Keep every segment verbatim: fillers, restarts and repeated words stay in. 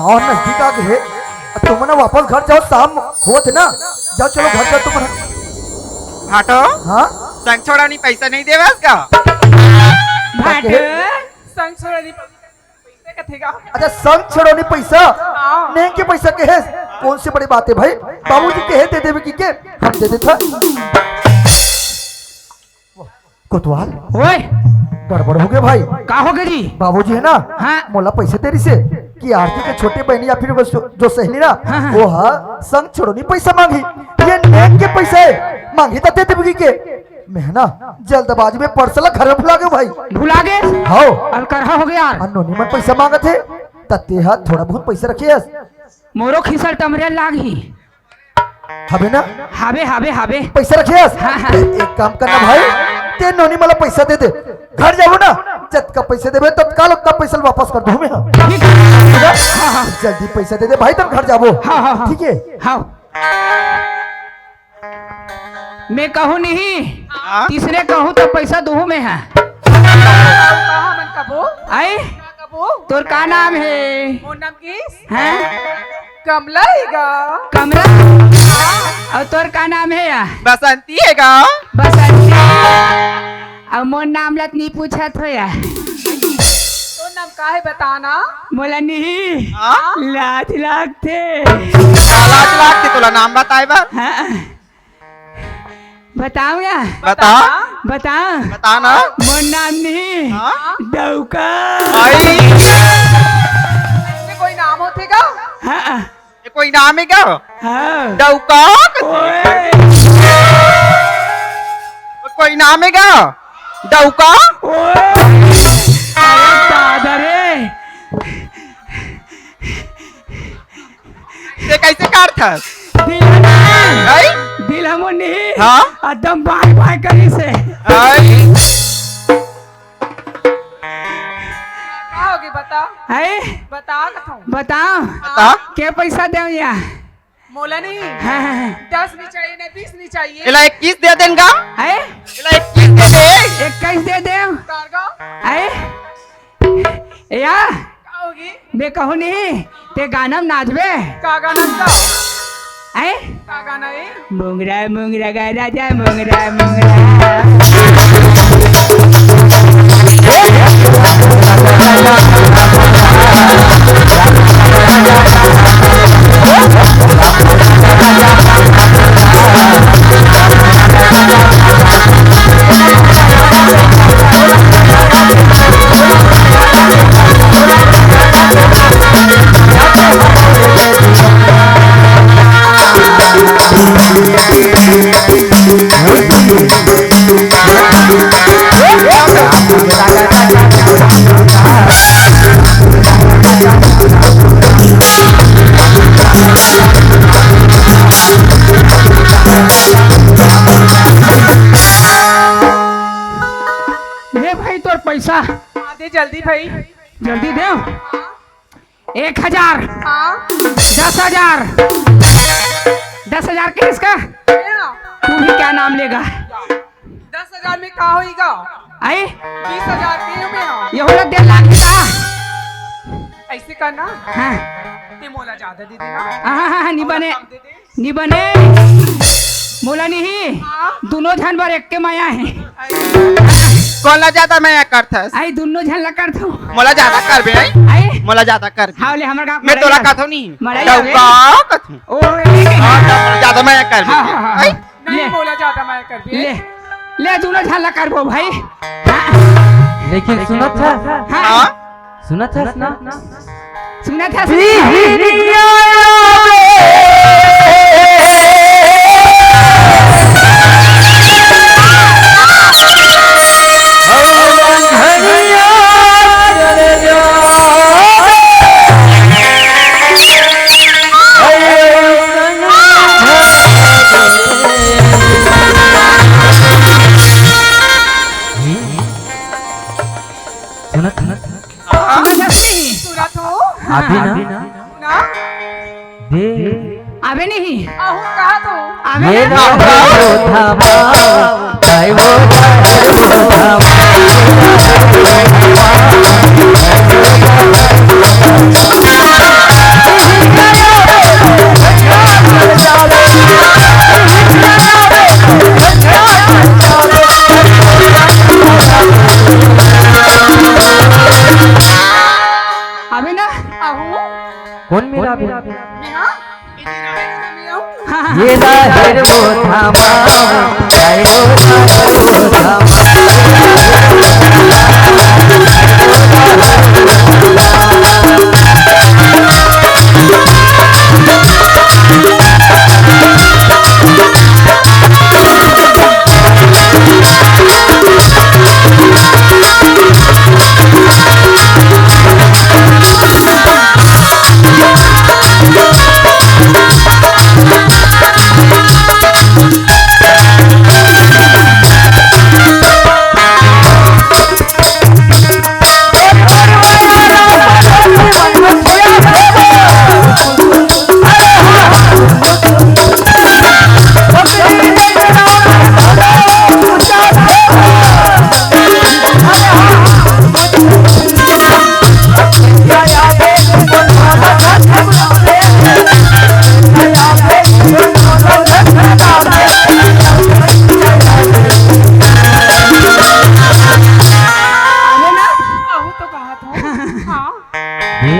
और नजदीक आ गे हे। अब तुमन वापस घर जाओ, शाम होत हे ना, जाओ, चलो घर जाओ तुमन। भाटो, हाँ? संग छोड़ौनी पैसा नहीं देवस का? भाटो। संग छोड़ौनी पैसा कथे का? अच्छा, संग छोड़ौनी पैसा? हाँ। नेंग के पैसा कहे? कौन सी बड़ी बात है भाई, बाबूजी कहे दे देवे कि के, हम दे देथा। कोतवाल। ओए। गड़बड़ हो गया भाई। का हो गया जी? बाबूजी है ना, हाँ। मोला पैसे दे रिसे कि आरती के छोटे बहनी या फिर वो सो-, जो सहेली ना, हाँ, हाँ। वो हा संग छोड़ौनी पैसा मांगी। ये नेंग के पैसा है, मांगी तो दे देबगी के। मैं ना जल्दबाजी में पर्स ला घर में भुला गयो भाई। भुला गे? हाओ। अलकरहा हो गया यार। अनोनी मन पैसा मांगत हे, त तेहा थोड़ा बहुत पैसा रखे हस। मोरो खिसर टमरे लागी। हबे ना? हाबे, हाबे, हाबे। पैसा रखे हस? हाँ, हाँ। ए-, एक काम करना भाई, ते नोनी मला पैसा दे दे। घर जाबो ना, जतका पैसा देबे, तत्काल उतना पैसा वापस कर दूँ मैं। ठीक। हाँ, हाँ। जल्दी पैसा दे दे भाई, तब घर जाबो। हाँ, हाँ, हाँ। ठीक है? हाँ। मैं कहूँ नहीं, हाँ? तीसरे कहूँ तो पैसा दूँ मैं, हाँ। कहाँ मन कबो? आई? कबो? तोर का नाम है? मोर नाम किस? हैं? कमला हे गा। कमला? अउ तोर का नाम हे या? बसंती हे गा। बसंती। अउ मोर नाम ला त नी पूछत हो या? तोर नाम का हे बता ना? मोला नहीं। हाँ? लाज लागथे। का लाज लागथे तोला नाम बताए बर? हाँ। बताऊं या? बता। बता। बता ना। मोर नाम नहीं। हाँ? डौका। भाई। ये कोई नाम होथे का? हाँ। ये कोई नाम हे का? हाँ। डौका? ओए। कोई नाम हे का? डौका? ओए। अरे दादा रे। ते कैसे काटथस? दिल ह नहीं। हैं? दिल ह मोर नहीं। हाँ? एकदम बाय बाय करिस हे। हैं? का होगे बता? हैं? बता कथों। बता। बता। के पैसा देव या? मोला नहीं। हाँ, हाँ, हाँ। दस नहीं चाहिए, ना बीस नहीं चाहिए। एला इक्कीस दे देन गा। हैं? एला इक्कीस दे दे। इक्कीस दे देव। तार गा। हैं? या? का होगे? मैं कहूँ नहीं, ते गाना में नाचबे? का गाना गा? हैं? का गाना हे? मुंगरा मुंगरा गा राजा, मुंगरा मुंगरा। ले भाई तोर पैसा। हाँ, दे जल्दी भाई। जल्दी दे। एक हजार। हाँ। दस हजार। दस हजार के इसका? क्या? तू भी क्या नाम लेगा? दस हजार में का होइगा? आई? बीस हजार के में हाँ। ये होला डेढ़ लाख का। ऐसे करना। हाँ। ते मोला ज्यादा दे देना। हाँ, हाँ, हाँ, नहीं बने। कम दे दे। नी बने। मोला नहीं। हाँ? दुनो झन बर एक के मया हे। कोन ला ज्यादा मया करथस? आई दुनो झन ला करथो। मोला ज्यादा करबे, आई? आई? मोला ज्यादा करबे। हाँ, ले हमर गाँव मैं तोला मड़ई कथो नहीं। मड़ई डौका हवे। कथो। ओ, हाँ, तो मोला ज्यादा मया करबे। हाँ, हाँ, हाँ, आई? हाँ। नहीं, ले। मोला ज्यादा मया करबे। ले, ले दुनो झन ला करबो भाई। हाँ। लेकिन सुनत हस? हाँ। हाँ? सुनत हस ना? सुनत हस? सुनत हस? सुनत हस नहीं? सुनत हो? अभी ना? ना? ना? दे। अबे नहीं। अहो, कहा तो? अबे ये ना? वो धावा, ताई वो धावा। ये राहेर वो धामा, आए वो राहेर वो धामा। अरे ना, कहूँ तो कहा था। हाँ। ए,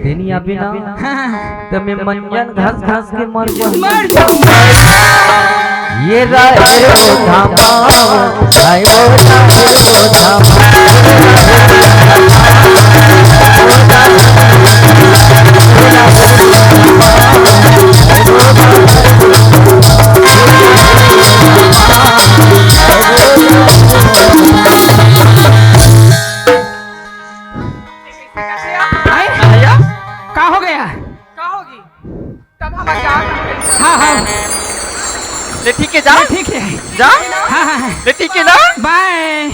तेनी अभी ना, त मैं मंजन घस घस के मर जाऊँ। मर जाऊँ। ये राहेर वो धामा, आए वो राहेर वो धामा। आए? भैया? का हो गया? का होगी? तब हम जा। हाँ, हाँ। ले ठीक है, जा। ले ठीक है। जा। हाँ, हाँ, हाँ। ले ठीक है ना? Bye।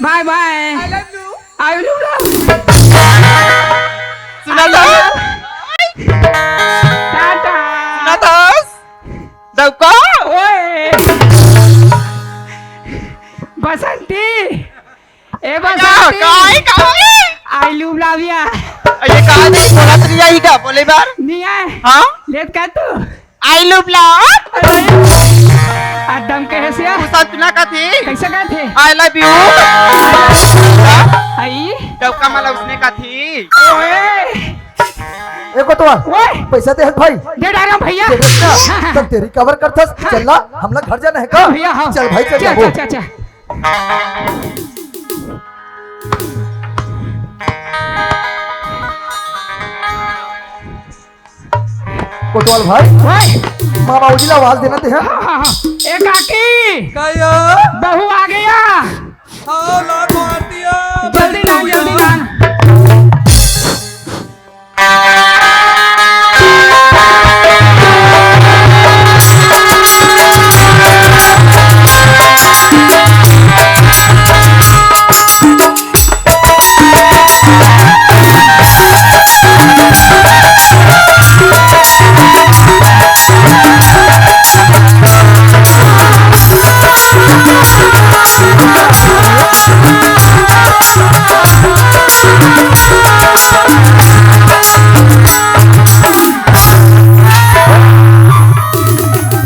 Bye, bye। I love you। I love you। सुना था? टाटा। सुना था? दौका? ओए। बसंती। ए बसंती। काय, काय? I love you। ये का नहीं बोलत नहीं आई का? बोले बार। नहीं आए। हाँ? लेत का तू? I love love। अरे, अड्डम कहे से? तू साथ ना का थी? कैसे का थे? I love you। आई? दौका मला उसने का थी? ओए। ए कोतवाल, ओए। पैसा दे हक भाई। दे डारा भैया। दे दे ना। तब तेरी कवर करथस। चल ला, हमला घर जाना है का? हाँ भैया, हाँ। चल भाई, चल चल, जाबो। चल, चल, चल। कोतवाल भाई, ओए। मामा उजी ला आवाज देना ते, हाँ? हाँ, हाँ, हाँ। ए काकी। कहियो। बहू आ गया। हाँ, ला मार दिया। जल्दी ला, जल्दी ला।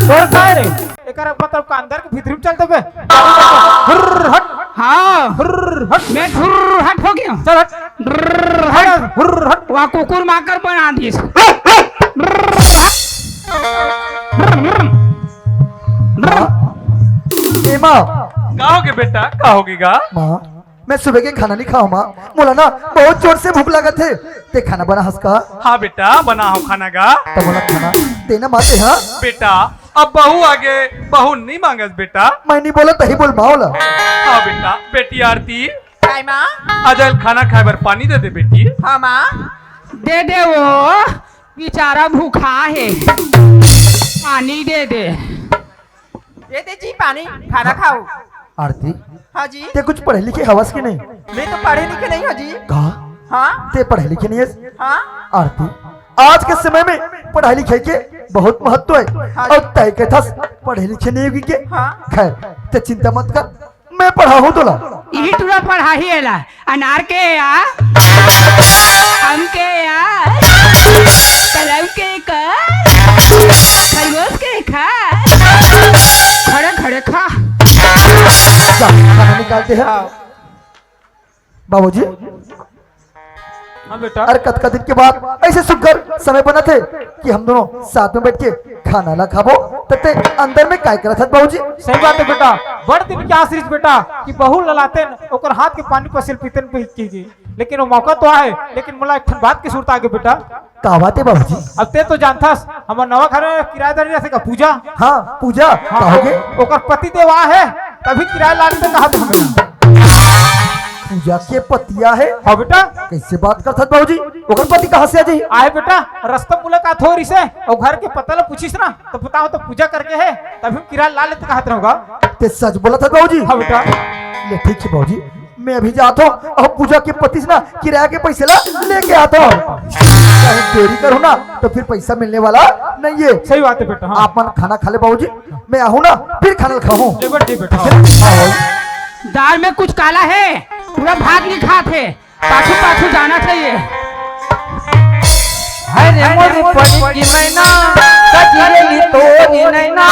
तोर का रे? एकर मतलब का अंदर के भीतरी में चल देबे? हुर्र, हट। हाँ। हुर्र, हट। मैं हुर्र, हट हो गया। चल, हट। हुर्र, हट। हट, हुर्र, हट। वहाँ कुकुर माकर बना दिस। हुर्र, हट। हुर्र, हुर्र। ए माँ। का होगे बेटा, का होगे गा? माँ, मैं सुबह के खाना नहीं खाऊँ माँ, मोला ना बहुत जोर से भूख लागत हे। ते खाना बना हस का? हाँ बेटा, बना हूँ खाना गा। त मोला खाना देना माते, हाँ? बेटा, अब बहू आगे, बहू नहीं मांगस बेटा। मैं नहीं बोला, तही बोल माँ ओला। हाँ बेटा, बेटी आरती। काय माँ? अजय ल खाना खाए बर पानी दे दे बेटी। हाँ माँ। दे दे, वो बेचारा भूखा हे, पानी दे दे। ये दे जी पानी, खाना खाओ। आरती, हाँ जी। ते कुछ पढ़े लिखे हवस कि नहीं? मैं तो पढ़े लिखे नहीं हूँ जी। का? हाँ। ते पढ़े लिखे नहीं है? हाँ। आरती, आज के समय में पढ़ाई लिखाई के बहुत महत्व है। हाँ जी। और तय के थस पढ़े लिखे नहीं होगी के? हाँ। खैर, ते चिंता मत कर, मैं पढ़ाहूँ तोला। इही टूरा पढ़ाही एला। अनार के या, आम के या, कलम के का, खरगोश के खा, खड़े खड़े खा। जा, खाना निकालते हैं। हाँ। बाबूजी, हाँ बेटा। अरे कतका दिन के बाद ऐसे सुग्घर समय बनत हे कि हम दोनों साथ में बैठ के खाना ला खाबो, त तें अंदर में काय करत हस बाबूजी? सही बात हे बेटा, बड़ दिन के आस रहिस बेटा कि बहू ला लातेन, ओकर हाथ के पानी पसेल पीतेन कहिके, लेकिन वो मौका तो आए, लेकिन मोला एक ठन बात के सुरता आगे बेटा। का बात हे बाबूजी? अब तें तो जानथस, हमर नवा घर में किरायेदारी रहिथे का पूजा? हाँ, पूजा, हाँ, का होगे? ओकर पति देव आए हे, तभे किराया लाने ल कहा था हमला। पूजा के पति आए हे? हाँ बेटा। कइसे बात करथस बाबूजी? ओकर पति कहाँ से आ जाही? आए बेटा, रस्ता मुलाकात होय रहिसे, अउ घर के पता ला पूछिस ना, त बतावंव त पूजा करके हे, तभे किराया लाने ल कहत रहेंव गा। तें सच बोलत हस बाबूजी? हाँ बेटा। ले ठीक हे बाबूजी, मैं अभी जात हंव, अउ पूजा के पति से ना किराया के पइसा ला लेके आत हंव। कहीं देरी करहूं ना त फिर पइसा मिलने वाला नइ हे। सही बात हे बेटा, हाँ। आप मन खाना खा ले बाबूजी, मैं आहूं ना फिर खाना खाहूं। ले बेटा, ले बेटा, हाँ। हाँ बाबूजी। दाल में कुछ काला हे, पूरा भात नइ खात हे, पाछू पाछू जाना चाहिए। हरे मोर परी की मैना, कजरेली तोरी नैना।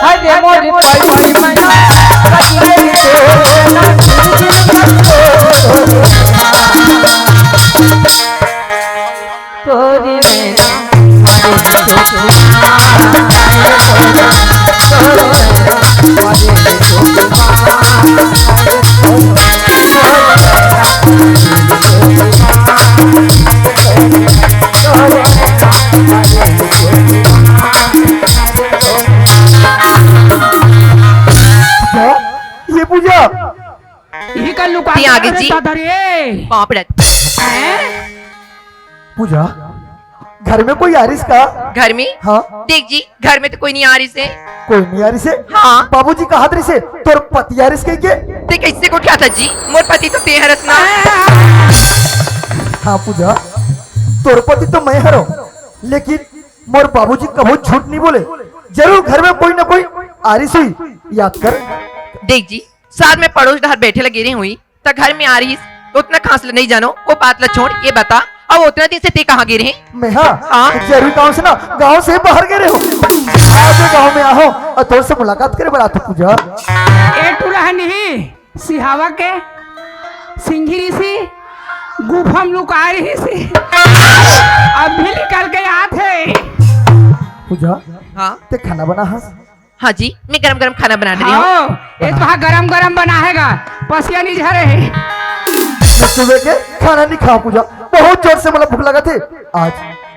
हरे मोर परी की मैना, कजरेली तोरी नैना। तोरी नैना। ये पूजा। यही का लुका ती आगे जी। दादा रे। बाप रे। हैं? पूजा, घर में कोई आरिस का? घर में? हाँ। देख जी, घर में तो कोई नइ आरिस हे। कोई नइ आरिस हे? हाँ। बाबूजी कहत रहिसे, तोर पति आरिस कहिके? तें कइसे गोठियाथस जी? मोर पति तो तें हरस ना। हाँ पूजा, तोर पति तो मैं हरंव, लेकिन मोर बाबूजी कभू झूठ नइ बोले। जरूर घर में कोई ना कोई आरिस होही, याद कर। देख जी, साथ में पड़ोस डहर बैठे ला गे रहेंव, त घर में आरिस, ओतना खास ला नइ जानंव, वो बात ला छोड़, ये बता, अब ओतना दिन से तें कहाँ गे रहे? मैं हाँ, हाँ? जरूरी काम से ना गांव से बाहर गे रहेंव। आज गांव में आए हंव अउ तोर से मुलाकात करे बर आत हंव पूजा। ए टुरा हे नहीं, सिहावा के सिंघी रिहिसे, गुफा में लुकाय रिहिसे, अभी निकल के आत हे। पूजा, हाँ? तें खाना बनाहस? हाँ जी, मैं गरम गरम खाना बना रही हूँ। हाँ, ये तो हाँ गरम गरम बनाहेगा, पसिया नइ झरे हे। मैं सुबह के खाना नइ खांव पूजा, बहुत जोर से मोला भूख लागत हे। आज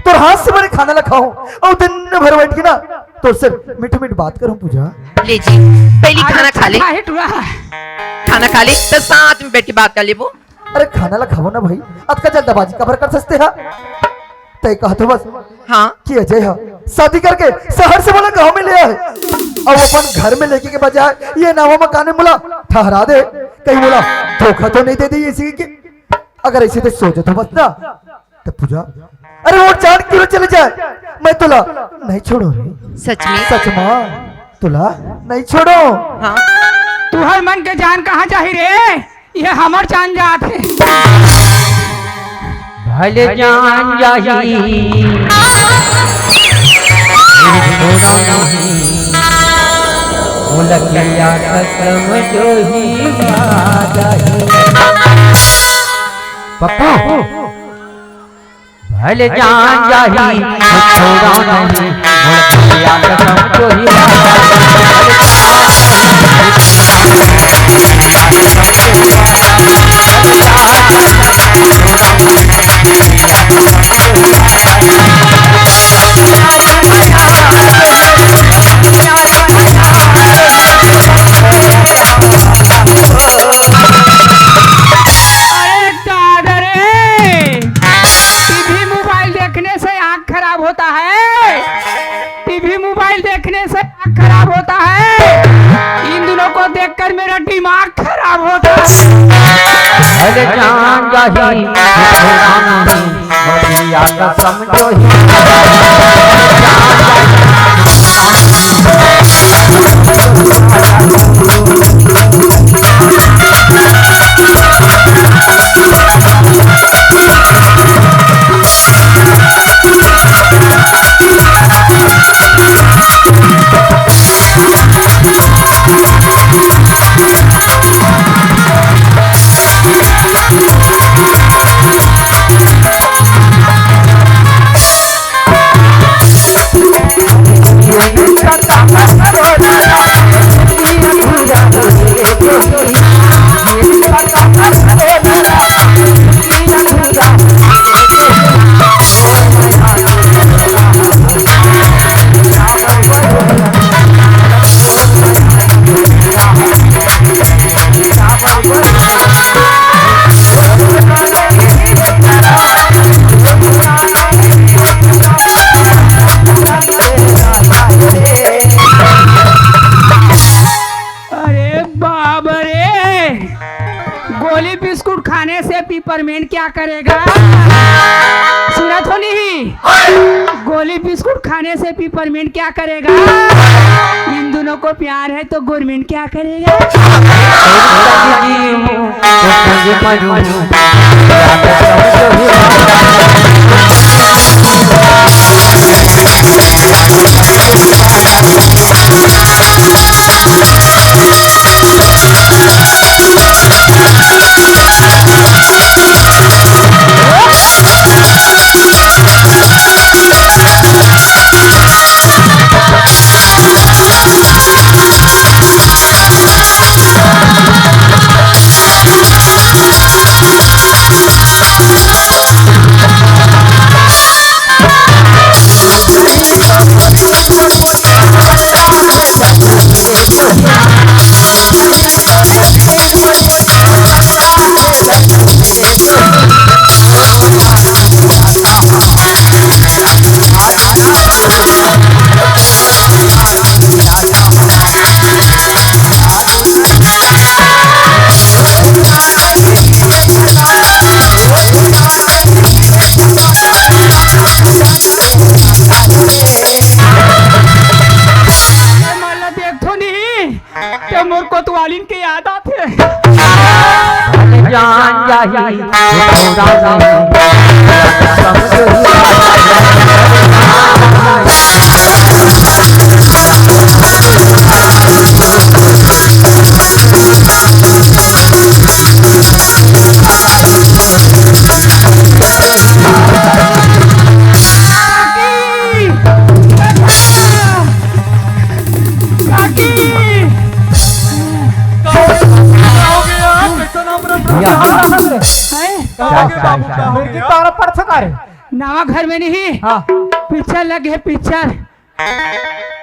तोर हाथ से बने खाना ला खाहूं अउ दिन भर बैठ के ना तोर से मीठ मीठ बात करहूं पूजा। ले जी, पहिली आज खाना अच्छा खा ले। खा हे टुरा। खाना खा ले, त साथ में बैठ के बात कर लेबो। अरे खाना ला खाबो ना भाई, अतका जल्दबाजी काबर करथस तें हा? तें कहत हस बस हाँ। कि अजय ह शादी करके शहर से मोला गांव में ले आए, अउ अपन घर में लेके के बजाय ये नवा मकान में मोला ठहरा दे, कहीं मोला धोखा तो नइ दे दिही अइसे कि? अगर अइसे तें सोचत हस बस ना, त पूजा, अरे वो जान के चले जाए, मैं तोला नइ छोड़ंव रे। सच में? सच में, तोला नइ छोड़ंव। हाँ। तुंहर मन के जान कहाँ जाही रे? ये हमर जान जात हे। भले जान जाही, फिर छोड़ंव नहीं। मोला किया कसम जो ही आ जाही। पप्पू, भले जान जाही, छोड़ंव नहीं, मोर भैया कसम तो ही। अरे दादा रे, टीवी मोबाइल देखने से आंख खराब होता है, टीवी मोबाइल देखने से आंख खराब होता है। इन दोनों को देखकर मेरा दिमाग खराब होता है। अरे जान जाही, छोड़ंव नहीं, भैया कसम जो ही। अरे बाप रे, गोली बिस्कुट खाने से पिपरमेंट क्या करेगा? सुनत हो नहीं? गोली बिस्कुट खाने से पिपरमेंट क्या करेगा? इन दोनों को प्यार है तो गवर्नमेंट क्या करेगा? ए, मोला देखथो नहीं, ते मोर कोतवालिन के याद आथे। जान जाही, भैया, हैं? क्या, क्या, क्या? मुर्गी तारा पड़ सका रे। नवा घर में नहीं। हाँ। पिक्चर लगे है, पिक्चर।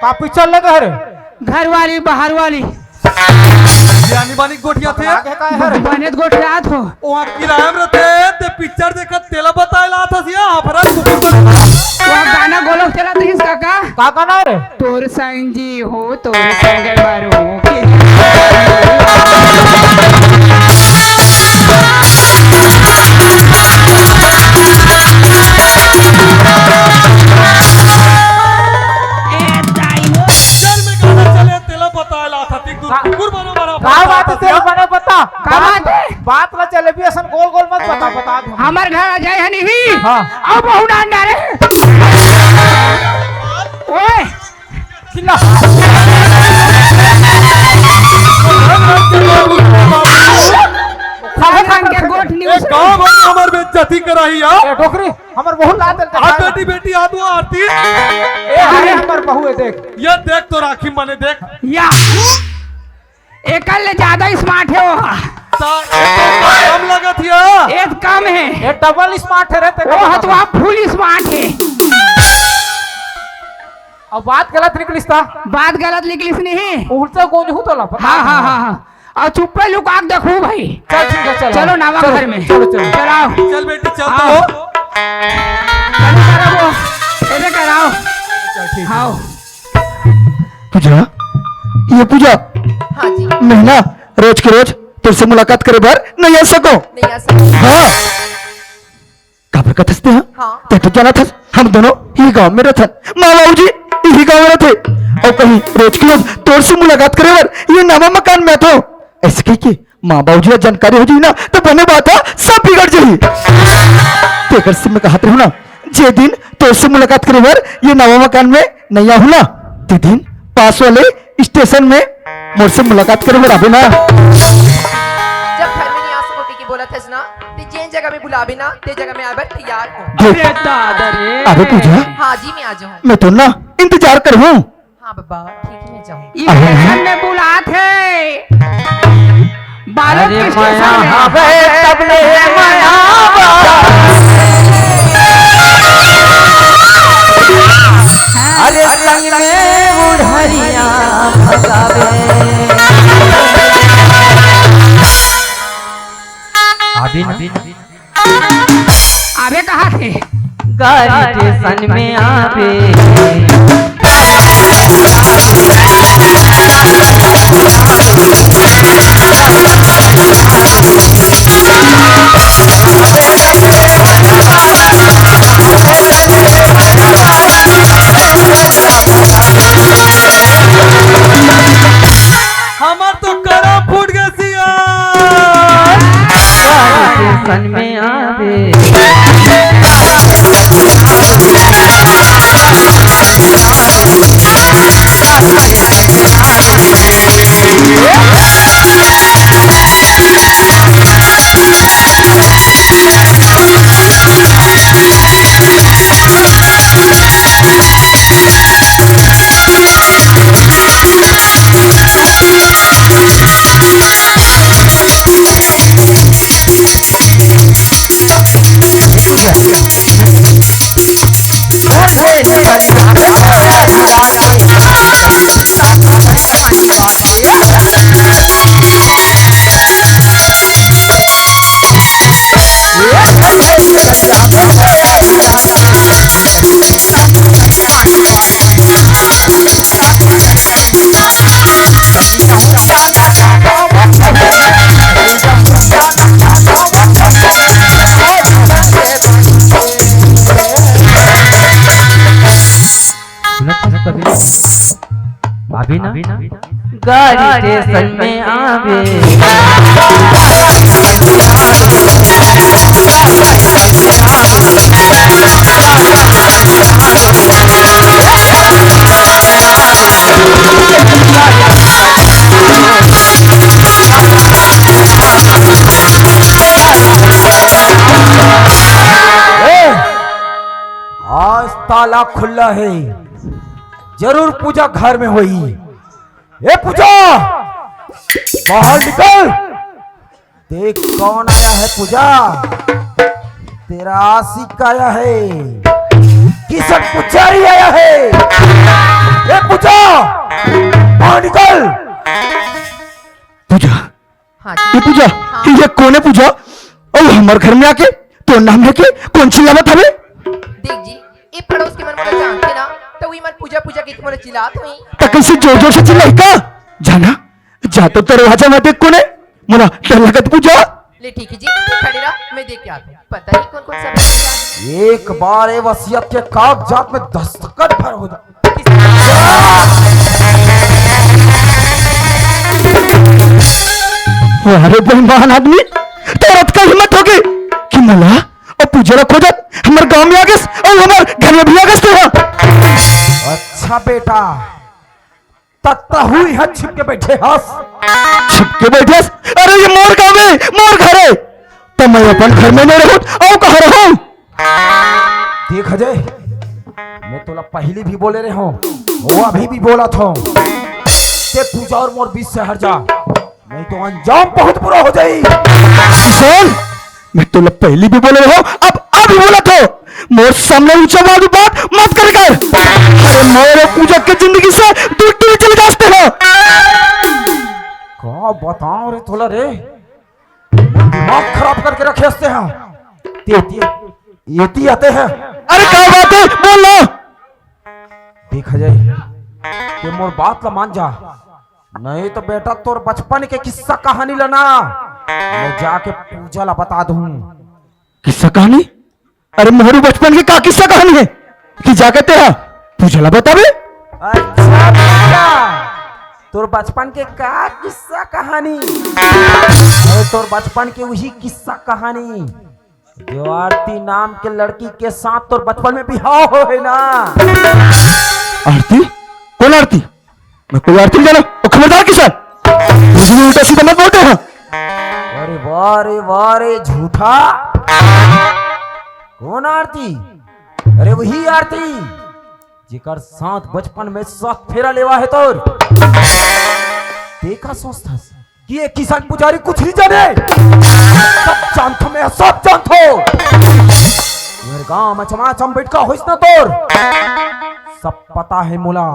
का पिक्चर लगे है रे? घर वाली, बाहर वाली। ये आनी बानी गोठिया थे। आगे का है रे? बने तो गोठियात हो। ओ किराया में रहते, ते पिक्चर देखत तेला बताए ला था सिया, हफरा कुकुर बने। वो गाना गोलक चला था इसका का? का गाना है रे? तोर संग जी हो, तोर संग मरो के। ए, दाई हो। पिक्चर में गाना चले, तेला बताए ला था, ठीक तू का-, कुकुर बनो बना का बात है, तेरे बने बता। का बात है? बात ला चले भी असन गोल गोल मत बता, बता दो। हमर घर आ जाए है नहीं। हाँ। अब बहु ना अंडा रे। ओए। चिल्ला। खान के गोठ ए, न्यूज़। का भाई हमर बेइज्जती कराही यार? ए, डोकरी, हमर बहू ला दे। आज बेटी, बेटी, आ तू आरती। ए, अरे, हमर बहू है, देख। ये देख तो राखी मने देख। या। एकर ले ज्यादा स्मार्ट है वो। ता, ए तो कम लगत हिया। ए कम है। ए डबल स्मार्ट है रे, ते वो का है तो बता? आप फुल स्मार्ट है। अब बात गलत निकलिस ता। बात गलत निकलिस नहीं। उल्टा गोंज हूँ तो ला, बता हाँ, हाँ, दो। हाँ, हाँ। और चुप्पे लुका के देखू भाई। चल, ठीक है, चलो। चलो, नवा चलो, घर में। चलो, चलो। चलाओ। चल बेटी, चल आओ। तो। चलो, कराओ। ऐसे कराओ। चल, ठीक है। आओ। पूजा, ये पूजा। हाँ जी। मैं ना रोज के रोज तेरे से मुलाकात करे बर नहीं आ सको। नहीं आ सको। हाँ। काबर कथस ते, हाँ? हाँ। ते तो जानत हस, हम दोनों ही गांव में रथन। माँ बाबूजी यही गांव में रथे। और कहीं रोज के रोज तोर से मुलाकात करे बर ये नवा मकान में आथो। ऐसे कह के माँ बाबूजी ला जानकारी हो जाही ना, तो बने बात है, सब बिगड़ जाही। तेकर से मैं कहत रहूं ना, जे दिन तोर से मुलाकात करे बर ये नवा मकान में नहीं आहूं ना, ते दिन पास वाले स्टेशन में मोर से मुलाकात करे बर आबे ना। जब घर में नहीं आ सको, की बोलत हस ना, ते जेन जगह में बुलाबे ना, ते जगह में आए बर तैयार हूँ। देख। अरे दादा रे। अरे पूजा। हाँ जी, मैं आ जाऊँ। मैं तो ना इंतजार करहूँ। हाँ, बाबा, ठीक है, जाऊँ। ई अरे। स्टेशन में बुलात हे। बालोद अरे के स्टेशन मया में। हवे तब ले मया बा। अरे संग में बुढ़रिया भगावे। आबे ना। आबे कहा थे? गाड़ी स्टेशन में आबे। हमर तो करम फूट गे सिया। स्टेशन में आवे। अभी ना। गाड़ी स्टेशन में आवे। ए, आज ताला खुला है, जरूर पूजा घर में होई। ए पूजा, बाहर निकल। देख कौन आया है पूजा, तेरा आशिक आया है, किशन पुजारी आया है। ए पूजा, बाहर निकल। पूजा, हाँ ये जी। पूजा, हाँ। ये कोन हे पूजा? अउ हमर घर में आके तोर नाम लेके कोन चिल्लावत हवे? देख जी, ये पड़ोस के मन मोला जानथे ना, त उही मन पूजा पूजा कहिके मोला चिल्लात होही। त कइसे जोर जोर से चिल्लाही का? जाना, जा तो दरवाजा में देख कोन हे, मोला डर लगत पूजा। ले ठीक है जी, तू खड़े रह, मैं देख के आत हूँ। पता नहीं कौन कौन सा बच्चा है। एक बार ये वसीयत के कागजात में दस्तखत भर हो जाए। अरे बेईमान आदमी, तोर अतका हिम्मत होगे कि मोला अउ पूजा ला खोजत हमर गांव में आ गेस अउ हमर घर में भी आ गेस तोहा। अच्छा बेटा, त तहू इहाँ छिप के बैठे हस। छिप के बैठे हस? अरे ये मोर गांव हे, मोर घर हे, त मैं अपन घर में नहीं रहूं, अउ कहाँ रहूं? देख अजय, मैं तोला पहली भी बोले रहे हूँ, वो अभी भी बोलत हूँ, ते पूजा अउ मोर बीच से हट जा, नहीं तो अंजाम बहुत बुरा हो जाई। सुन, मैं तोला पहली भी बोले रहे हूँ, अब अभी बोलत हूँ, मोर सामने ऊंचा आवाज में बात मत करे कर। अरे मोर पूजा के जिंदगी से दूर दूर चले जाते हो। का बताओ रे तोला रे, दिमाग खराब करके रखे हस ते हा। ते, ते, एती आते हैं। अरे का बात है, बोल ना। देख अजय, ते मोर बात ला मान जा, नहीं तो बेटा तोर बचपन के किस्सा कहानी ला ना मैं जाके पूजा ला बता दूं। किस्सा कहानी? अरे मोर बचपन के का किस्सा कहानी हे कि जाके तेहा पूजा ला बताबे? अच्छा बेटा, तोर बचपन के का किस्सा कहानी? अरे तोर बचपन के उही किस्सा कहानी, जो आरती नाम के लड़की के साथ तोर बचपन में बिहाव होहे ना। आरती? कोन आरती? मैं कोई आरती नहीं जाना। ओ खबरदार किशन, मुझे भी उल्टा सीधा मत बोलते हैं। अरे वाह रे वाह रे झूठा, कौन आरती? अरे वही आरती जेकर साथ बचपन में सात फेरा लेवा हे तोर, तें का सोचथस कि ये किसान पुजारी कुछ नहीं जाने? सब जानथो मैं, सब जानथो। मेरे गांव में चमाचम बैठ का होइस ना तोर, सब पता हे मोला।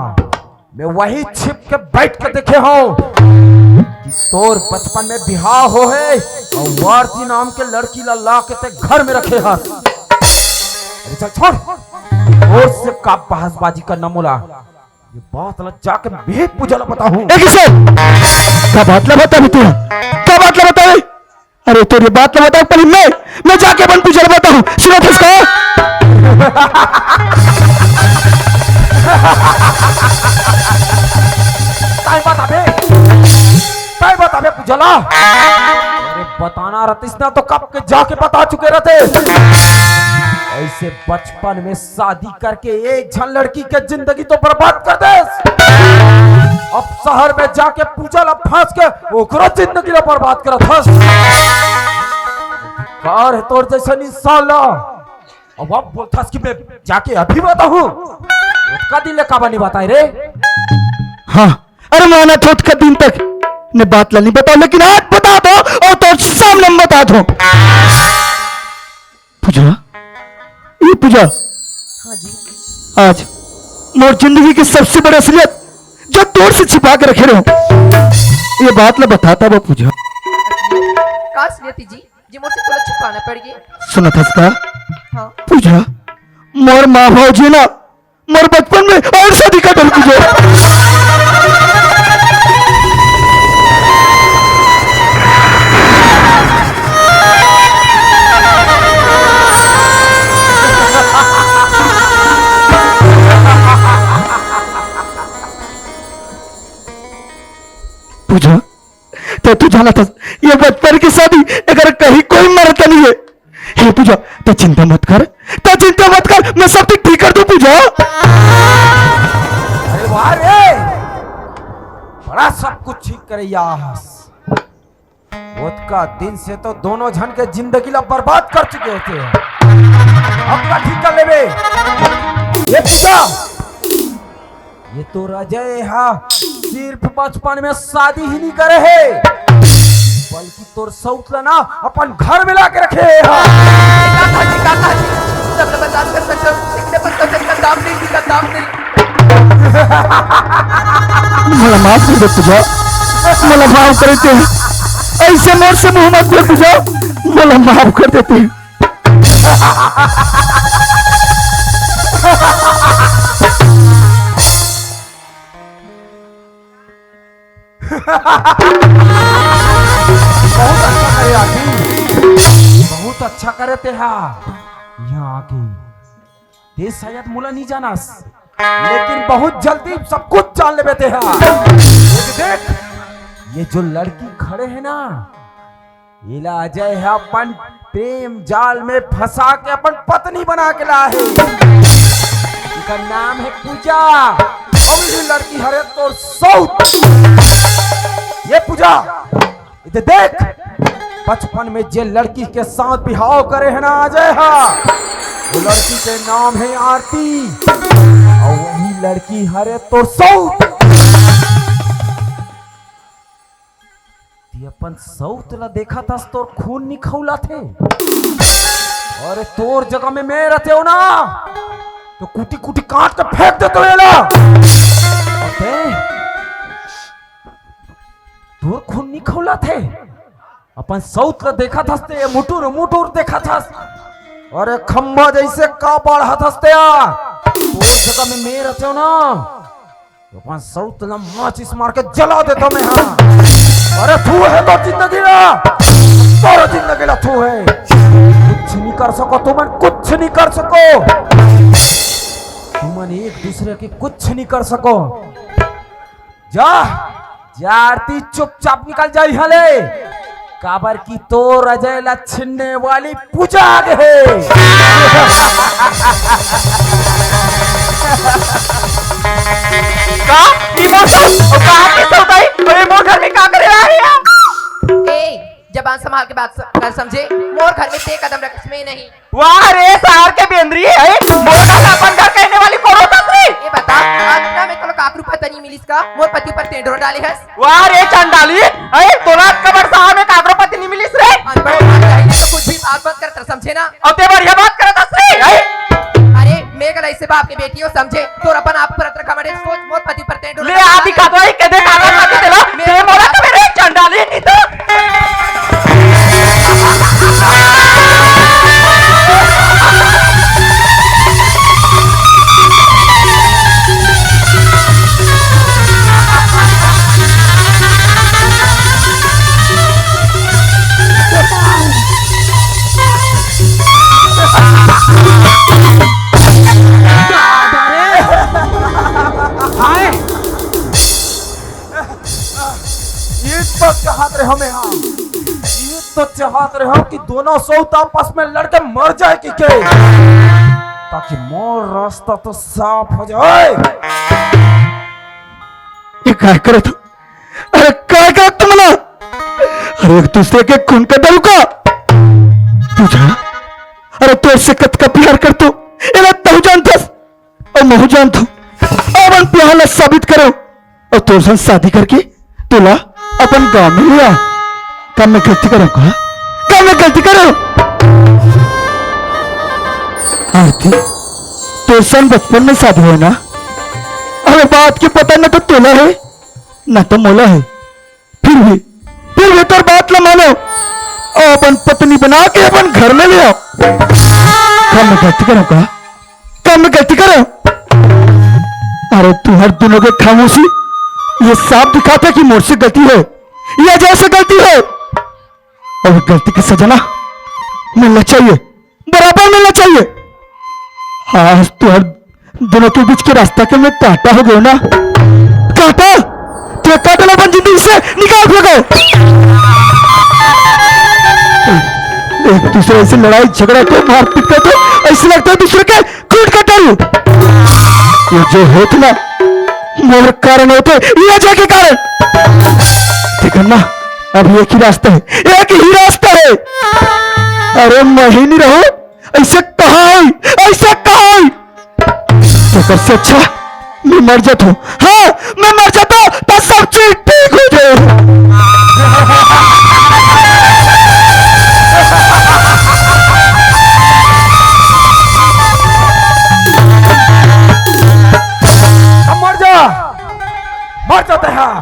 मैं वही छिप के बैठ के देखे हंव कि तोर बचपन में बिहाव होहे अउ आरती नाम के लड़की ला ला के तें घर में रखे हस। अरे चल छोड़, तोर से का बहसबाजी करना मोला। ये बात ला जाके मैं पूजा ला बताहूं। ए किशोर, का बात ला बताबे तैं? का बात ला बताबे? अरे तोर ये बात ला बताहूं पहली मैं, मैं जाके अपन पूजा ला बताहूं। सुनथस का? तैं बताबे, तैं बताबे पूजा ला। अरे बताना रहतिस ना तो कब के जाके बता चुके रहते। ऐसे बचपन में शादी करके एक झन लड़की के जिंदगी तो बर्बाद कर देस। अब शहर में जाके पूजा ला फांस के ओकरो जिंदगी ला बर्बाद करत हस। कार हे तोर जैसन इंसान ला। अब, अब बोलथस कि मैं जाके अभी बताहूं। ओतका दिन ले काबर नहीं बताए रे? हां, अरे मानत हों ओतका दिन तक ने बात ला नहीं बताओं, लेकिन आज बता दो अउ तोर सामने में बता दो। पूजा, ये पूजा। हां जी। आज मोर जिंदगी के सबसे बड़े असलियत, जो तोर से छिपा के रखे रहे हों, ये बात ला बताता वो पूजा। का असलियत जी, जे मोर से तोला छुपाना पड़ गे? सुनथस का? हां। पूजा, मोर माँ बाबू जी ना मोर बचपन में अउ शादी कर डरे पूजा। पूजा, तें तो जानथस, ये बचपन के शादी, एकर कहीं कोई महत्ता नहीं हे। हे पूजा, तें चिंता मत कर, तें चिंता मत कर, मैं सब चीज ठीक कर दूं पूजा। अरे वाह रे, बड़ा सब कुछ ठीक करइया हस। ओतका दिन से तो दोनों झन के जिंदगी ला बर्बाद कर चुके होते हैं, अब का ठीक कर लेबे। ये पूजा, ये तोर अजय हा सिर्फ बचपन में शादी ही नहीं करे हे, बल्कि तोर सौत ला ना अपन घर में लाके रखे हे हा। काका जी, काका जी, सब लोग बर्दाश्त कर सकते हो, लेकिन अपन तो का दाम नहीं, का दाम नहीं। मोला माफ कर दे पूजा, मोला माफ कर दे, ऐसे मोर से मुंह मत दे पूजा, मोला माफ कर दे। बहुत अच्छा करे आदमी, बहुत अच्छा करे तेहा। यहाँ आके ते शायद मोला नहीं जानस, लेकिन बहुत जल्दी सब कुछ जान लेबे तेहा। ये देख, ये जो लड़की खड़े हे ना, एला अजय ह अपन प्रेम जाल में फंसा के अपन पत्नी बना के लाए हे। एकर नाम हे पूजा। अउ ये लड़की हरे तोर सौत। ये पूजा, इधर देख, बचपन में जे लड़की के साथ बिहाव करे हे ना अजय ह, वो लड़की के नाम हे आरती। अउ वही लड़की हरे तोर सौत। ते अपन सौत ला देखत हस, तोर खून निकलत हे। अरे तोर जगह में मैं रहतेंव ना, तो कुटी कुटी काट के फेंक देतेंव एला। अबे, तोर खून निकलत हे, अपन सौत ला देखत हस ते मुटुर मुटुर देखत हस। अरे खंभा जैसे का बढ़त हस ते आ। तोर जगह में मैं रहतेंव ना, अपन सौत ला माचिस मार के जला देतेंव मैं हा। अरे थू हे तोर जिंदगी ला, तोर जिंदगी ला थू हे। कुछ नहीं कर सको तुमन, कुछ नहीं कर सको तुमन, एक दूसरे के कुछ नहीं कर सको। जा, जा आरती, चुपचाप निकल जा इहाँ ले, काबर कि तोर अजय ला छीने वाली पूजा आ गे हे। का? ई मोर सौत? अउ कहाँ के सौत आई? अउ ये मोर घर में का करे आ रही है? ए, जबान संभाल के बात स-, कर समझे। मोर घर में ते कदम रखस, मैं नहीं। वाह रे, शहर के बेंदरी हे। मोर घर ला अपन घर कहने वाली कोनो ससुरी। मिलिस का? मोर पति ऊपर टेंडरो डाले हस। वाह रे चंडाली, अरे तोला कबर साहब में काकरो पति नहीं मिलिस रे। अनपढ़ बात चाहिए तो कुछ भी बात मत करत, समझे ना? अब ते बढ़िया बात करत हस रे, अरे। अरे मैं कल ऐसे बाप के बेटी हो समझे, तोर अपन आप पर अतरा घमंड हे, सोच मोर पति ऊपर टेंडरो ले डाले आ हस। दिखा दो, ये के दे काकरो पति तेला, मैं ते मोला तो मेरे चंडाली नहीं तो। ये तो चाहत रहे हमें, हाँ, ये तो चाहत रहे हो कि दोनों सौत आपस में लड़के मर जाए कि के, ताकि मोर रास्ता तो साफ हो जाए। ये काय करत हो? अरे काय करत तुम ना? अरे एक दूसरे के खून कर डालू का? पूजा, अरे तोर से कतका प्यार करत हो, एला तहू जानथस। अउ महू जानथंव, अपन प्यार ला साबित करेंव अउ तोर संग शादी करके तोला अपन गांव में ले आंव। का मैं गलती करेंव का? का मैं गलती करेंव? आरती, तोर संग बचपन में शादी होय ना? अबे बात के पता न तो तोला हे, न तो मोला हे। फिर भी, फिर भी तोर बात ला मानेंव अउ अपन पत्नी बना के अपन घर में ले आंव। का मैं गलती करेंव का? का मैं गलती करेंव? अरे तुंहर दूनों के खामोशी ये साफ दिखाथे कि मोर से गलती होय, ये अजय से गलती होय। अउ गलती के सजा ना मिलना चाहिए, बराबर मिलना चाहिए। आज तुंहर दूनों के बीच के रास्ता के मैं कांटा हो गेंव ना, कांटा। ते कांटा ला अपन जिंदगी से निकाल फेंको। एक दूसरे से लड़ाई झगड़ा के, मारपीट करके, ऐसे लगता है दूसरे के खून का तारू। ये जो होत ना, मोर कारण होत हे, ये अजय के कारण। देखो ना, अब एक ही रास्ता हे, एक ही रास्ता हे। अरे मैं ही नहीं रहूं, ऐसे कहां हे, ऐसे कहां हे? तेकर से अच्छा मैं मर जाथंव। हाँ, मैं मर जाथंव, त सब चीज ठीक हो जाए। अब मर जा, मर जाते हैं।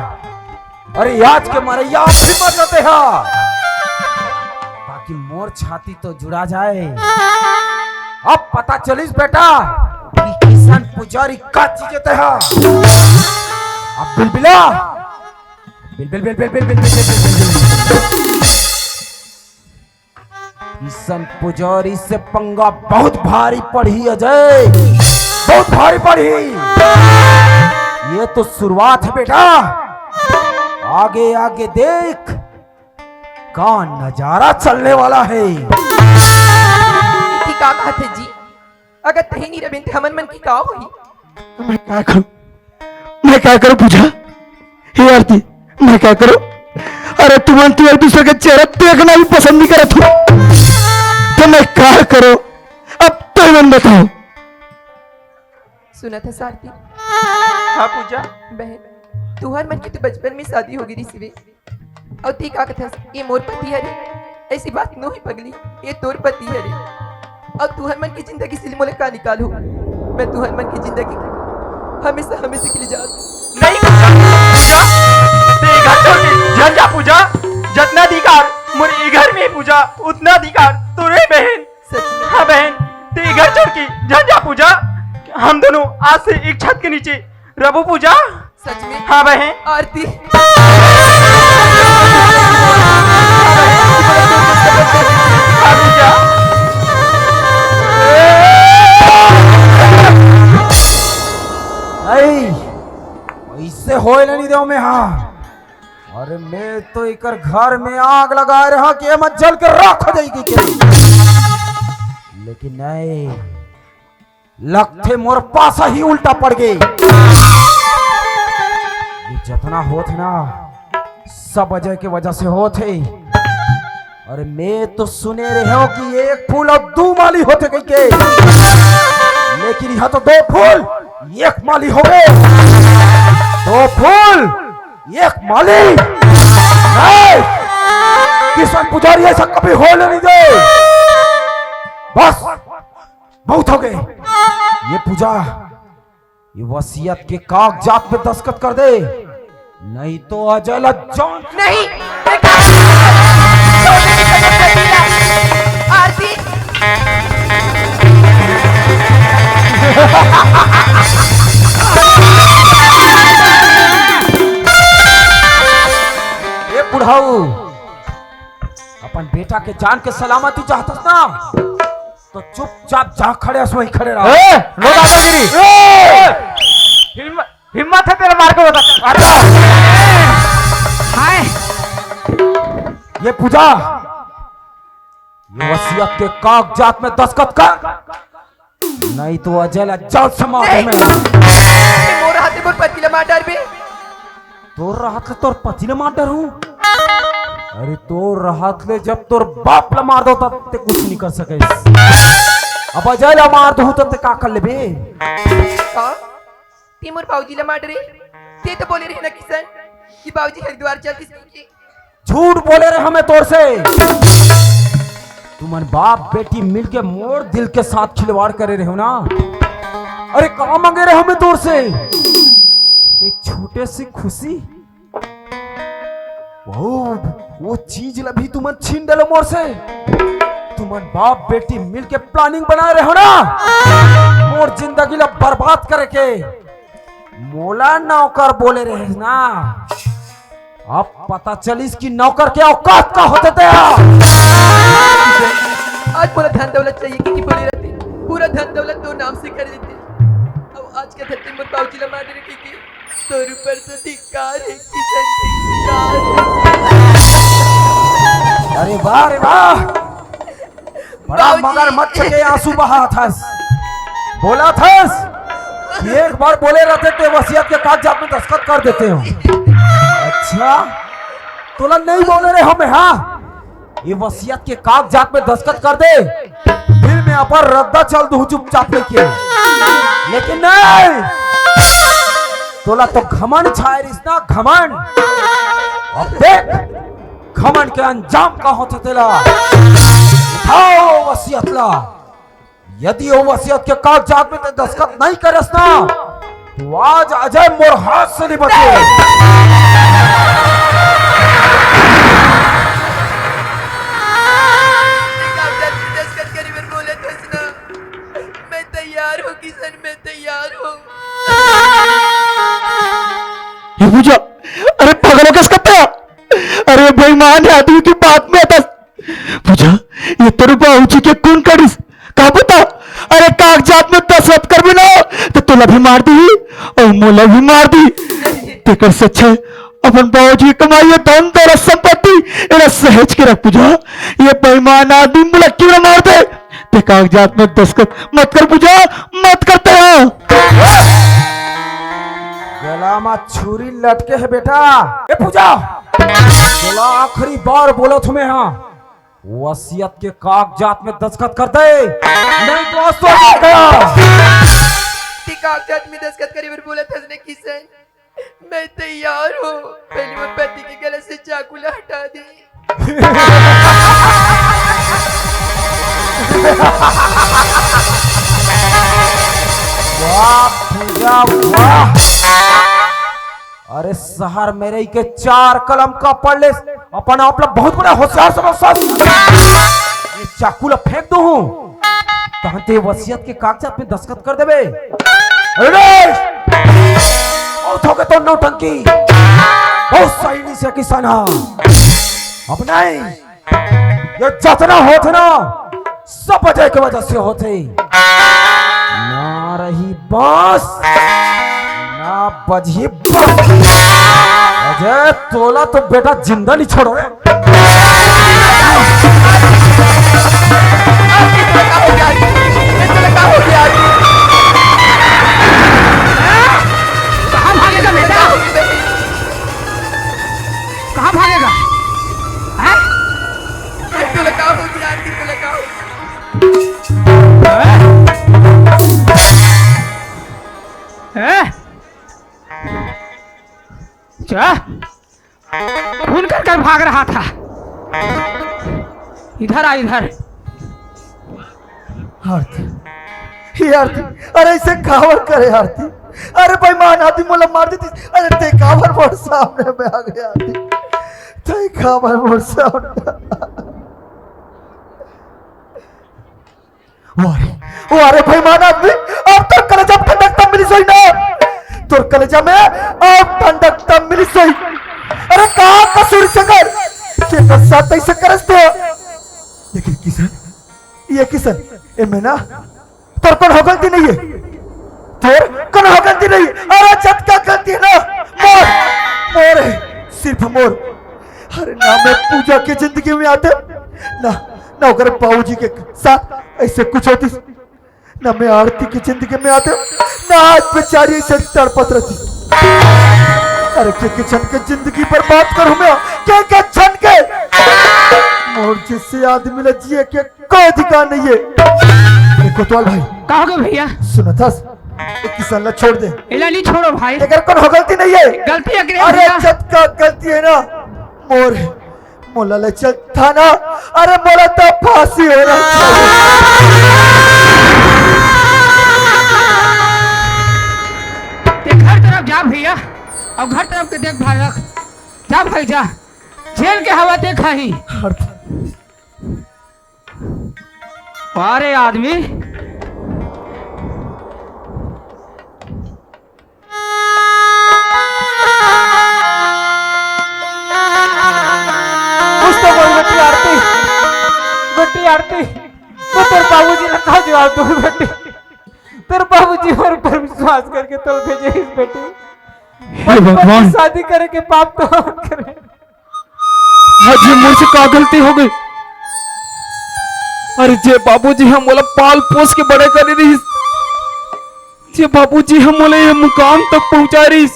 अरे आज के मरइया आज भी मर जाते हैं, ताकि मोर छाती तो जुड़ा जाए। अब पता चलिस बेटा कि किशन पुजारी का चीज हे तेहा। अब बिलबिला, बिल बिल बिल बिल बिल बिल बिल बिल बिल बिल। किशन पुजारी से पंगा बहुत भारी पड़ही अजय, बहुत भारी पड़ही। ये तो शुरुआत हे बेटा, आगे आगे देख का नजारा चलने वाला हे। ठीक का कहत हे जी, अगर तहीं नहीं रहिबे त हमन मन के का होही? मैं का करूं, मैं का करूं पूजा? हे आरती, मैं का करूं? अरे तुमन तो एक दूसरे के चेहरा देखना भी पसंद नहीं करत हो, त मैं का करूं? अब तुमन बताओ। सुनत हस आरती? हाँ पूजा। बहन, तुंहर मन के तो बचपन में शादी हो गे रिहिस हे। अउ ते का कथस, ये मोर पति हरे? ऐसी बात नोहे पगली, ये तोर पति हरे। अउ तुंहर मन के जिंदगी से मोला का निकालहू? मैं तुंहर मन के जिंदगी हमेशा, हमेशा के लिए जात। नहीं पूजा, पूजा, ते घर छोड़ के झन जा पूजा। जतना अधिकार मोर ये घर में हे पूजा, उतना अधिकार तोरे बहन। सच में? हाँ बहन, ते घर छोड़ के झन जा पूजा। हम दूनों आज से एक छत के नीचे रहिबो पूजा। सच में? हाँ बहन। आरती। हाँ पूजा। नहीं, ऐसे होय ल नहीं देंव मैं, हाँ। अरे मैं तो एकर घर में आग लगाए रहा कि एमा जल के राख हो जाही के। लेकिन नहीं, लगथे मोर पासा ही उल्टा पड़ गे। ये जतना होत हे ना, सब अजय के वजह से होत हे। अरे मैं तो सुने रहेंव कि एक फूल अउ दू माली होथे कहिके, लेकिन इहां तो दो फूल एक माली हो गे। दो फूल, एक माली। नहीं, किशन पुजारी ऐसा कभी होले नहीं दे। बस, बहुत हो गए। ये पूजा, ये वसीयत के कागजात पे दस्तखत कर दे, नहीं तो अजय ला जान नहीं। आरती। ए बुढ़ऊ, अपन बेटा के जान के सलामती चाहतस ना, तो चुपचाप जहाँ खड़े हस वहीं खड़े रह। ए, नो दादागिरी। ए! हिम्म-, हिम्मत है तेरे मार के बता। हटा। हाय। ये पूजा, ये वसीयत के कागजात में दस्तखत कर, नहीं तो अजय ला जान से मार दूं मैं। ए, मोर हाथे मोर पति ला मार डारबे। तोर रहत ले तोर पति ला मार डारहूं? अरे तोर रहत ले जब तोर बाप ला मार दो तब ते कुछ नहीं कर सके। अब अजय ला मार दो तब ते का कर लेबे? का? ते मोर बाबूजी ला मार डरे? ते तो बोले रहे ना किशन कि बाबूजी हरिद्वार चलतिस कहिके। झूठ बोले रहे हमें तोर से। तुमन बाप बेटी मिलके मोर दिल के साथ खिलवाड़ करे रहे हो ना। अरे का मांगे रहे हमें तोर से? एक छोटे सी खुशी। वो, वो चीज ला भी तुमन छीन डलो मोर से। तुमन बाप बेटी मिलके प्लानिंग बनाए रहे हो ना, मोर जिंदगी ला बर्बाद करे के। मोला नौकर बोले रहे ना, अब पता चलिस कि नौकर के औकात का होथे ते। आज मोला धन दौलत चाहिए कि, कि बोले रहते, पूरा धन दौलत तो नाम से कर देते। अब आज के धरती में बाबूजी ला मार देने की, की तोर ऊपर तो धिक्कार है, किशन धिक्कार है। अरे वाह रे वाह, बड़ा बाबूजी। मगरमच्छ के आंसू बहाथस। बोलाथस कि एक बार बोले रहते तो वसीयत के कागजात में दस्तखत कर देते हो। अच्छा, तोला नहीं बोले रहे हमें, हाँ? ये वसीयत के कागजात में दस्तखत कर दे, फिर मैं अपन रद्दा चल दूं चुपचाप लेके। लेकिन नहीं, तोला तो घमंड छाए रिस ना, घमंड। अब देख, घमंड के अंजाम का होथे तेला। उठाओ वसीयत ला। यदि वो वसीयत के कागजात में ते दस्तखत नहीं करस ना, तो आज अजय मोर हाथ से नहीं बचे। कागजात में दस्तखत करे बर बोले थस ना, मैं तैयार हूँ किशन, मैं तैयार हूँ। ये पूजा, अरे पागल हो गया इसका? अरे बेईमान आदमी की बात में आता पूजा, ये तोर बाबूजी के खून करिस, का पता? अरे कागजात में दस्तखत करबे ना, तो तोला भी मार दी और मोला भी मार दी। तेकर से अच्छा है, अपन बाबूजी के कमाई हुई धन दौलत संपत्ति, एला सहेज के रख पूजा। ये बेईमान आदमी मोला क्यों ना मार दे? ते कागजात में दस्तखत मत कर पूजा, मत करते हो। गला में छुरी लटके है बेटा। ए पूजा, तोला आखिरी बार बोलत हूँ मैं, हाँ, वसीयत के कागजात में दस्तखत कर दे, नहीं तो आज तो हो गया। ते कागजात में दस्तखत करे बर बोलत हस ना किशन, मैं तैयार हूँ। पहले वो पति के गले से चाकू ला हटा दे। वाह पूजा वाह। अरे शहर में रही के चार कलम का पढ़ ले, अपन आप ला बहुत बड़ा होशियार समझथस। ये चाकू ला फेंक दूं, तहन ते वसीयत के कागजात में दस्तखत कर देबे। अरे बहुत हो गए तो नौटंकी, बहुत सही नहीं से किसान हा। अब नहीं, ये जतना होथे ना, सब अजय के वजह से होथे। ना रही बांस, ना बजही बांस। अजय, तोला तो बेटा जिंदा नहीं छोड़ो रे। कहाँ भागेगा बेटा? कहाँ भागेगा? हैं? तुला का हो गया आरती, तुला का हो? हैं? हैं? चा, खून कर कर भाग रहा था। इधर आ, इधर। आरती, हे आरती, अरे अइसे काबर करे आरती? अरे बेईमान आदमी मोला मार देतिस। अरे तैं काबर मोर सामने में आ गे आरती? तैं काबर मोर सामने? वाह रे, वाह रे बेईमान आदमी, अब तोर कलेजा में ठंडक तब मिलिस होही ना, तोर कलेजा में अब ठंडक तब मिलिस होही। अरे का कसूर हे एकर, के कर साथ अइसे करस तैं? लेकिन किसन, ये किसन, ए में ना, तोर कोनो गलती नइ हे, तोर कोनो गलती नइ हे। अरे जतका गलती हे ना, मोर, मोर हे, सिर्फ मोर। अरे ना मैं पूजा के जिंदगी में आतेंव, ना, ना ओकर बाबूजी के साथ अइसे कुछ होतिस, ना मैं आरती के जिंदगी में आतेंव, ना आज बेचारी अइसे तड़पत रहितिस। अरे के के झन के जिंदगी बर्बाद करहूं मैं, के के झन के। मोर जइसे आदमी ला जिए के कोई अधिकार नइ हे। ए कोतवाल भाई। का हो गे भइया? सुनत हस? ए किसन ला छोड़ दे। एला नइ छोड़ंव भाई। एकर कोनो गलती नइ हे। गलती एकरे हे अरे भइया। जतका गलती हे ना, मोर, मोला ले चल थाना। अरे मोला तो फांसी होना चाहिए। तैं घर तरफ जा भइया, अउ घर तरफ के देखभाल रख। जा भाई जा, जेल के हवा तैं खाही। अरे आदमी। कुछ तो बोल बेटी आरती, बेटी आरती, मैं तोर बाबूजी ला का जवाब दूं बेटी? तोर बाबूजी मोर ऊपर विश्वास करके तोला भेजे हे बेटी। हे बचपन में भगवान। शादी करे के पाप तो हम करे। आज ये मोर से का गलती हो गे? अरे जे बाबूजी ह मोला पाल पोस के बड़े करे रहिस, जे बाबूजी ह मोला ये मुकाम तक पहुंचाय रहिस,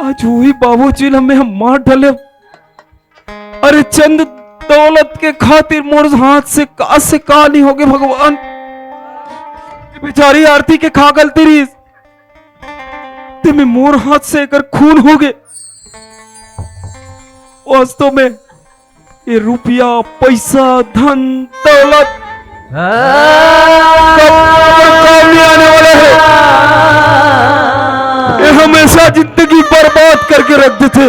आज उही बाबूजी ला मैं ह मार डालेंव। अरे चंद दौलत के खातिर मोर हाथ से का से का नइ हो गे भगवान। ये बेचारी आरती के का गलती रहिस? ते में मोर हाथ से एकर खून हो गे। वास्तव में ये रुपया, पैसा, धन, दौलत कब काम नइ आने वाला हे। ये हमेशा जिंदगी बर्बाद करके रख देथे।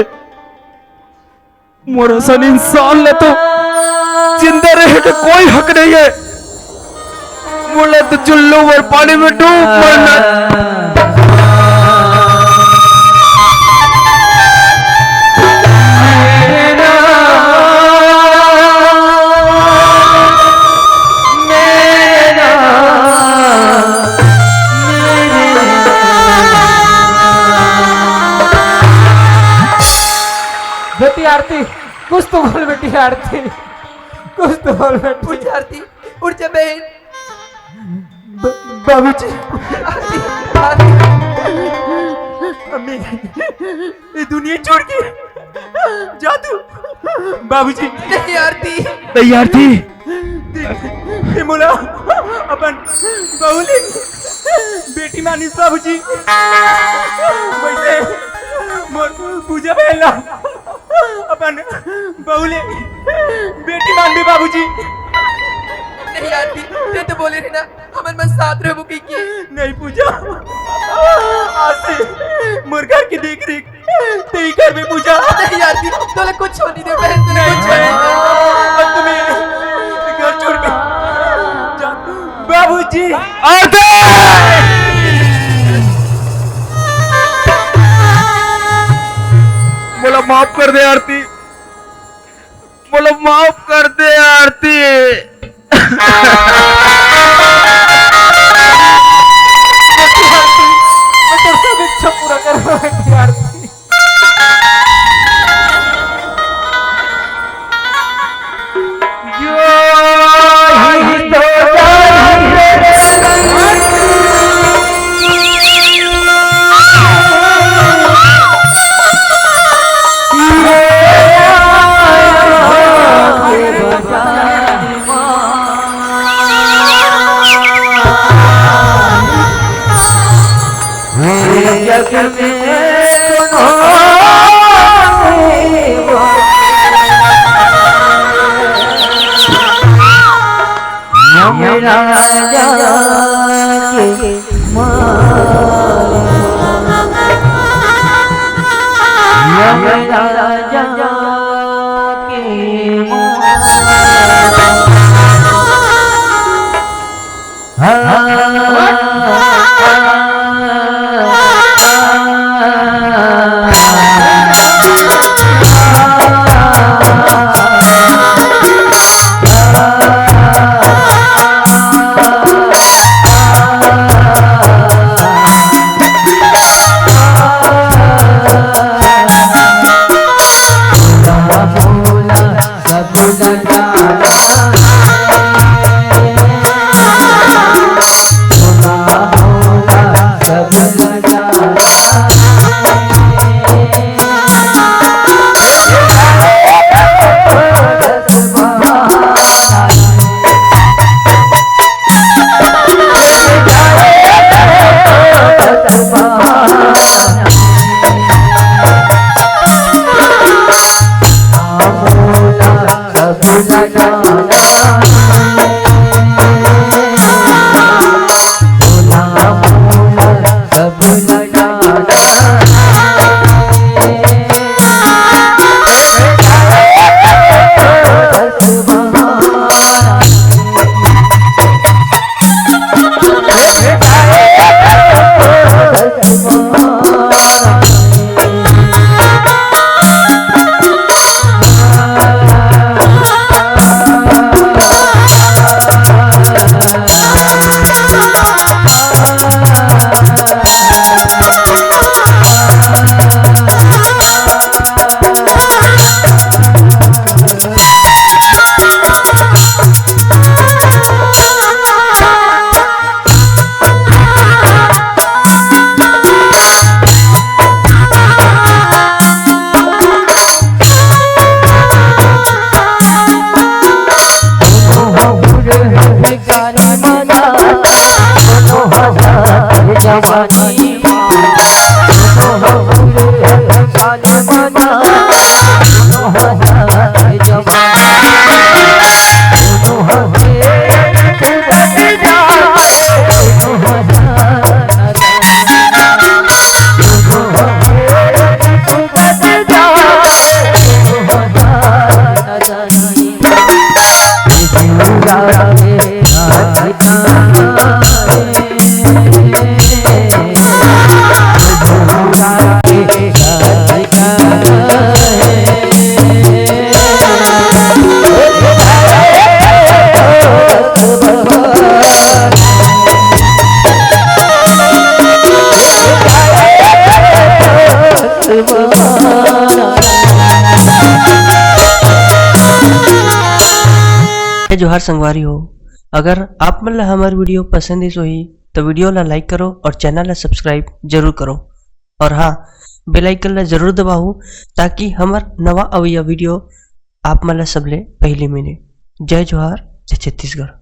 मोर असन इंसान ला तो जिंदा रहे के कोई हक नइ हे। मोला तो चुल्लू भर पानी में डूब मरना। बेटी आरती, कुछ तो बोल बेटी आरती, कुछ तो बोल बेटी। उठ जा आरती, उठ जा बहन। ब-, बाबूजी। आरती, आरती। अम्मी, ये दुनिया छोड़ के जा तू। बाबूजी। नहीं आरती। नहीं आरती। ते, ते मोला अपन बहू ले बेटी मानिस बाबूजी। वइसे मोर पूजा बहन ला अपन बहू ले बेटी मानबे बाबूजी। नहीं आरती, ते तो बोले रहे ना, हमन मन साथ रहबो कहिके। नहीं पूजा, आज से मोर घर के देख रेख तेही करबे पूजा। नहीं आरती, तोला कुछ होने दे बहन, तोला कुछ होने दे। अब तुम्हें घर छोड़ के जा, बाबूजी। आरती! मोला माफ कर दे आरती, मोला माफ कर दे आरती। मैं तेरी सब इच्छा पूरा कर रहा हूँ आरती। जग में सुनो यमराजा के मार, यमराजा के मार। जय जोहार संगवारी हो, अगर आप मन ला हमर video पसंद आइस होही, तो video ला like करो और channel ला subscribe जरूर करो। और हाँ, bell icon ला जरूर दबाओ, ताकि हमर नवा अवइया video आप मन ला सबले पहली मिले। जय जोहार, जय छत्तीसगढ़।